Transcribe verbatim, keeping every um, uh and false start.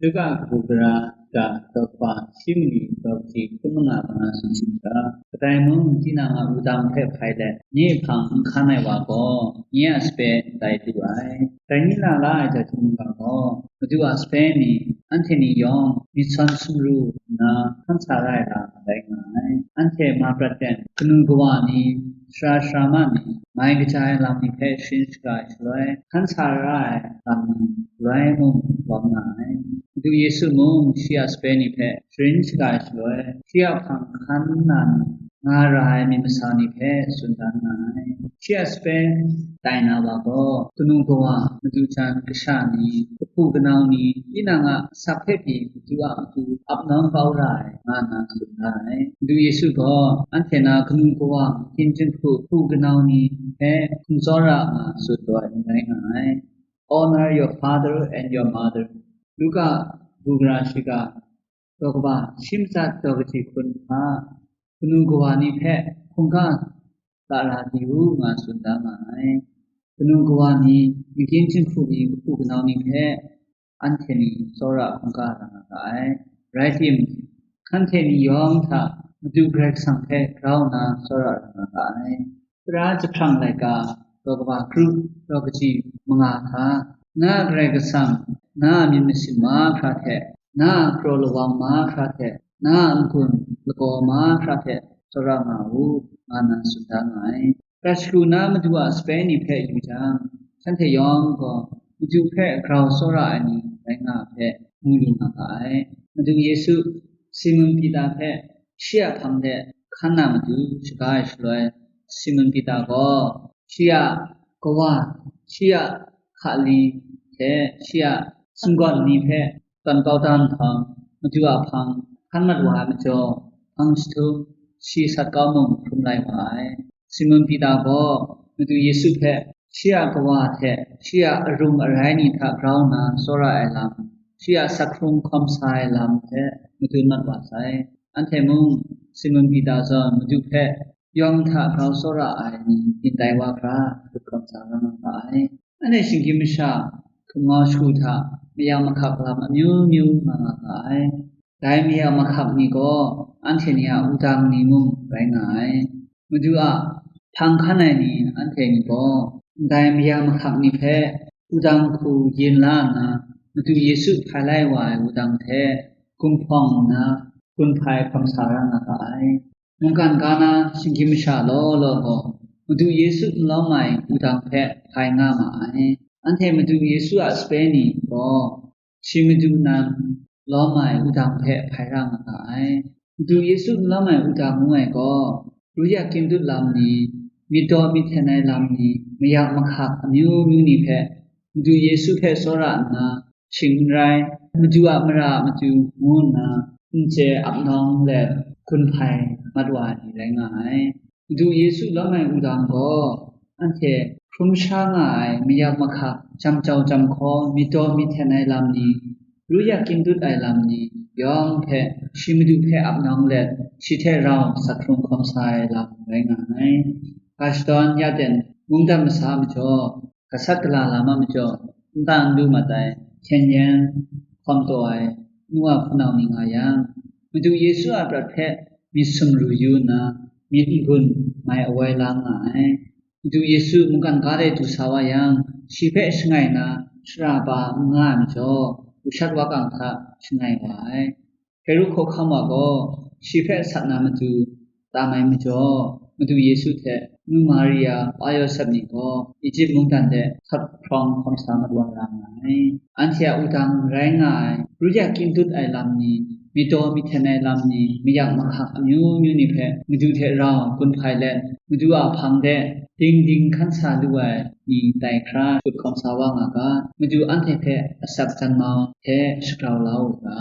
Luka kabu gara ga daw kaba shi mali daw kaji hkun manga manga sumshi ga, kadai mung tinang a wudang hpe hpai let, nye hpang n hkan ai wa gaw, nye a sape n tai lu ai. Dai ni na la ai jahtum ga gaw, Madu a sape ni, anhte ni yawng myit sawn sumru nna hkan sa ra ai lam rai nga ai. Anhte ma prat ten, kanu kawa ni, sara sara ma ni, mai kaja ai lam ni hpe sharin shaga ai shaloi, hkan sa ra ai lam ni galoi mung lawm nga ai. Madu Yesu mung shi a sape ni hpe sharin shaga ai shaloi, shi a hpang hkan na ni, nga ra ai myit masa ni hpe tsun dan nga ai. Shi a sape tai na wa gaw, kanu kawa, madu jan kasha ni, kahpu kanau ni, tinang a asak hpe pyi Madu a matu ap nawng kau ra ai, nga nna tsun da ai. Madu Yesu gaw anhte na kanu kawa, makin jinghku, kahpu kanau ni hpe hkum tsawra nga tsun taw ai n rai nga ai. Honor your father and your mother. Luka kabu gara shiga daw kaba shi matsat daw kaji hkun hta, kanu kawa ni hpe hkungga lara di u, nga tsun da nga ai. Kanu kawa ni, makin jinghku ni, kahpu kanau ni hpe anhte ni tsawra hkungga ra nga ga ai. Rai tim, anhte ni yawng hta Madu Karai Kasang hpe grau nna tsawra ra nga ga ai. Tara jahprang laika daw kaba kru daw kaji manga hta, na Karai Kasang, na a myit masin mahkra hte, na a kraw lawang mahkra hte, na a n-gun lagaw mahkra hte tsawra nga u, nga nna tsun da nga ai. Prat shagu na Madu a sape ni hpe yu jang, shanhte yawng gaw Madu hpe grau tsawra ai ni rai nga ai hpe mu lu nga ga ai. Madu Yesu, Simun Pita hpe shi a hpang de hkan na matu shaga ai shaloi, Simun Pita gaw shi a kawa, shi a hkali hte shi a sumgawn ni hpe tawn kau da nhtawm, Madu a hpang hkan mat wa ai majaw, hpang jahtum shi sat kau mung hkrum lai wa ai. Simun Pita gaw Madu Yesu hpe shi a kawa hte shi a arung arai ni hta grau nna tsawra ai lam, shi a asak hkrung hkawm sa ai lam hpe madun mat wa sai. Anhte mung Simun Pita zawn Madu hpe yawng hta grau tsawra ai ni yin tai wa hkra, hkut hkawm sa la nga ga ai. Anhte shinggyim masha hkum ngau shagu hta mayang mahkak lam amyu myu nga nga ga ai. Dai mayang mahkak ni gaw anhte ni a wudang ni mung rai nga ai. Madu a hpang hkan ai ni anhte ni gaw, ndai mayang mahkak ni hpe wudang hku yin la nna, Madu Yesu hpai lai wa ai wudang hte gumhpawng nna gun hpai hkawm sa ra nga ga ai. Mungkan ga na shinggyim masha law law gaw, Madu Yesu n lawm ai wudang hpe hpai nga ma ai. Anhte Madu Yesu a sape ni gaw, shi Madu nan lawm ai wudang hpe hpai ra nga ga ai. Madu Yesu n lawm ai wudang ngu ai gaw, ruyak kying dut lam ni, myit daw myit hten ai lam ni, mayak mahkak amyu myu ni hpe Madu Yesu hpe tsawra nna, shing n rai, Madu a mara a matu ngu nna, n chye ap nawng let gun hpai mat wa ai ni rai nga ai. Madu Yesu lawm ai wudang gaw, anhte hkrum sha nga ai mayak mahkak, jam jau jam hkaw, myit daw myit hten ai lam ni, ruyak kying dut ai lam ni yawng hpe shi Madu hpe ap nawng let, shi hte rau sat hkrung hkawm sa ai lam rai nga ai. Ga shadawn ya ten mungdan masa majaw, gasat gala lam a majaw, nta n lu mat ai, hkyen yen hkawm taw ai nu wa hpunau ni nga yang, Madu Yesu a prat hpe myit sumru yu nna, myit n-gun mai awai la nga ai. Madu Yesu mungkan ga de du sa wa yang, shi hpe shangai na shara ba n nga ai majaw, ushat wakang hta shangai wa ai. Herod hkawhkam wa gaw shi hpe sat na matu tam ai majaw, Madu Yesu hte nu Maria, wa Yawsep ni gaw Egutu mungdan de hkap hprawng hkawm sa mat wa ra nga ai. Anhte a wudang rai nga ai, ruyak kying dut ai lam ni, myit daw myit hten ai lam ni, mayak mahkak amyu myu ni hpe Madu hte rau gun hpai let, Madu a hpang de ding ding hkan sa lu ai ni tai hkra hkut hkawm sa wa nga ga, Madu anhte hpe asak jan mau hte shagrau la u ga.